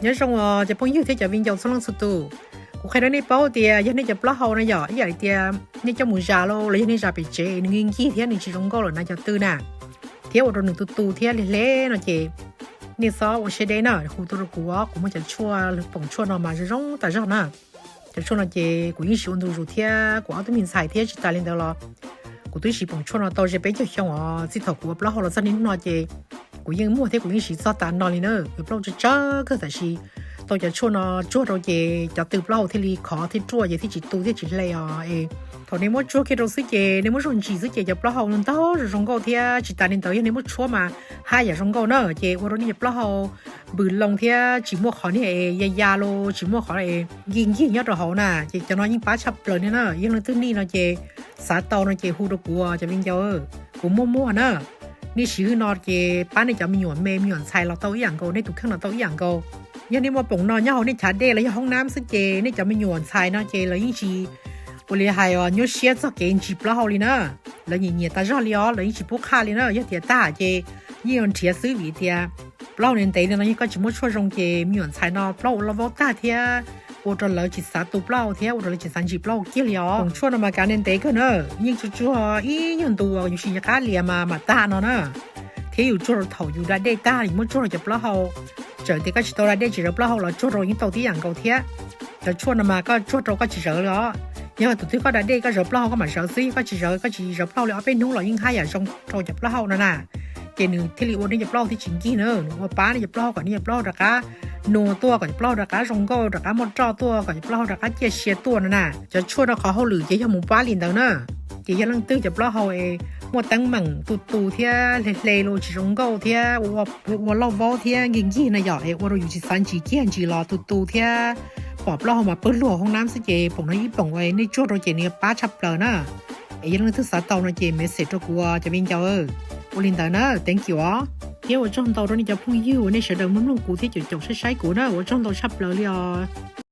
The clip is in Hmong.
Nyob zoo os cov phooj ywg thiab cov viv ncaus txhua leej txhua tus. Kuv qhia rau nej paub tias yog nej cov plaub hau no yom, ib yam li tias nej coj mus zas los los yog nej zas pem tsev nws nkig nkig thiab nws tsis zoo nkauj lawm na cov tw na, thiab ua rau nws tu tu thiab hle hle no ces nej txhob ua siab deb na, hu tuaj rau kuv os, kuv muaj cov tshuaj poom tshuaj no mas zoo zoo tas zog na. Cov tshuaj no ces kuv yeej siv ua ntu zus thiab kuv ob tug me ntxhais thiab tsis tas li ntawd los kuv twb siv poom tshuaj no tau ze peb caug xyoo os. Txij thaum kuv ua plaub hau los txog niaj hnub no ces kuv yeej muaj thiab kuv yeej siv txog tas no li na. Kuv plaub hau tsawg tsawg kawg tab sis tau cov tshuaj no tsuag rau ces cov tw plaub hau thiaj li khov thiab ruaj ces thiaj tsis tu thiab tsis hle os. Es thaum nej muab tsuag kiag rau xwb ces nej muab zog ntsis xwb ces cov plaub hau ntau zoo zoo nkauj thiab tsis tas li ntawd yog nej muab tshuab mas haj yam zoo nkauj na, ces ua rau nej cov plaub hau npws loo thiab tsis muaj qhov niag es ya ya los tsis muaj qhov es nkig nkig nyob rau hauv na, ces cov no yeej pab tshaj plaws li na. Yog leej twg nij no ces xav tau no ces hu rau kuv cov viv ncaus, kuv muaj muag na. Nej siv hwj no ces pab nej cov me nyuam me me nyuam ntxhais los tau ib yam nkaus, nej tus kheej los tau ib yam nkaus. Yog nej muaj poom no nyob hauv nej chav dej los yog hoob nab xwb ces nej cov me nyuam ntxhais no ces lawv yeej tsis ua li hais nyuaj siab txog kev ntsis plaub hau li na. Lawv nyiam nyiam tas zog li os, lawv yeej tsis pub qhaj li na. Yog tias tag ces yeej yuav nrhiav xwb vim tias plaub hau ntev ntev li no yog koj tsis muab tshuaj zoo ces me nyuam ntxhais no plaub hau ua loj vaub tag thiab ua rau lawv tsis xav tu plaub hau thiab ua rau lawv tsis xav ntsis plaub hau kiag li os. Poom tshuaj no mas kav ntev ntev kawg na, yeej tsuag tsuag ib nyuag ntu yuav tsis qab lias mas mam tag no na. Thiab yus tsuag rau thaum yus da dej tag yus muab tsuag rau cov plaub hau. Txawm tias koj tsis tau da dej tsis zawv plaub hau los tsuag rau yeej tau tib yam nkaus thiab. Cov tshuaj no mas koj tsuag rau koj tsis zawv li os. Yog tus twg koj da dej koj zawv plaub hau koj mam zawv xwb, yog koj tsis zawv, koj tsis zawv plaub hau li ob peb hnub los yeej haj yam zoo rau cov plaub hau no na. Ces nws thiaj li ua nej cov plaub hau thiaj tsis nkig na, nws ua pab nej cov plaub hau kom nej cov plaub hau rov qab nua tuaj, kom cov plaub hau rov qab zoo nkauj, rov qab muaj roj tuaj, kom cov plaub hau rov qab ciaj sia tuaj no na. Cov tshuaj no qhov hauj lwm ces yog mus pab li ntawd na. Ces yog leej twg cov plaub hau es muaj teeb meem tu tu thiab hle hle los tsis zoo nkauj thiab ua loj vaub thiab nkig nkig na yom, es ua rau yus tsis xav ntsis kiag, ntsis los tu tu thiab pom plaub hau mas pawg lug hauv hoob nab xwb ces poom no ib poom uas nej tsuag rau ces nws yuav pab tshaj plaws na. Es yog leej twg xav tau no ces message rau kuv cov viv ncaus. Ua li ntawd na, thank you os. Thiab ua tsaug ntau rau nej cov phooj ywg uas nej sawv daws mloog mloog kuv thiab caum caum saib saib kuv na, ua tsaug ntau tshaj plaws li os.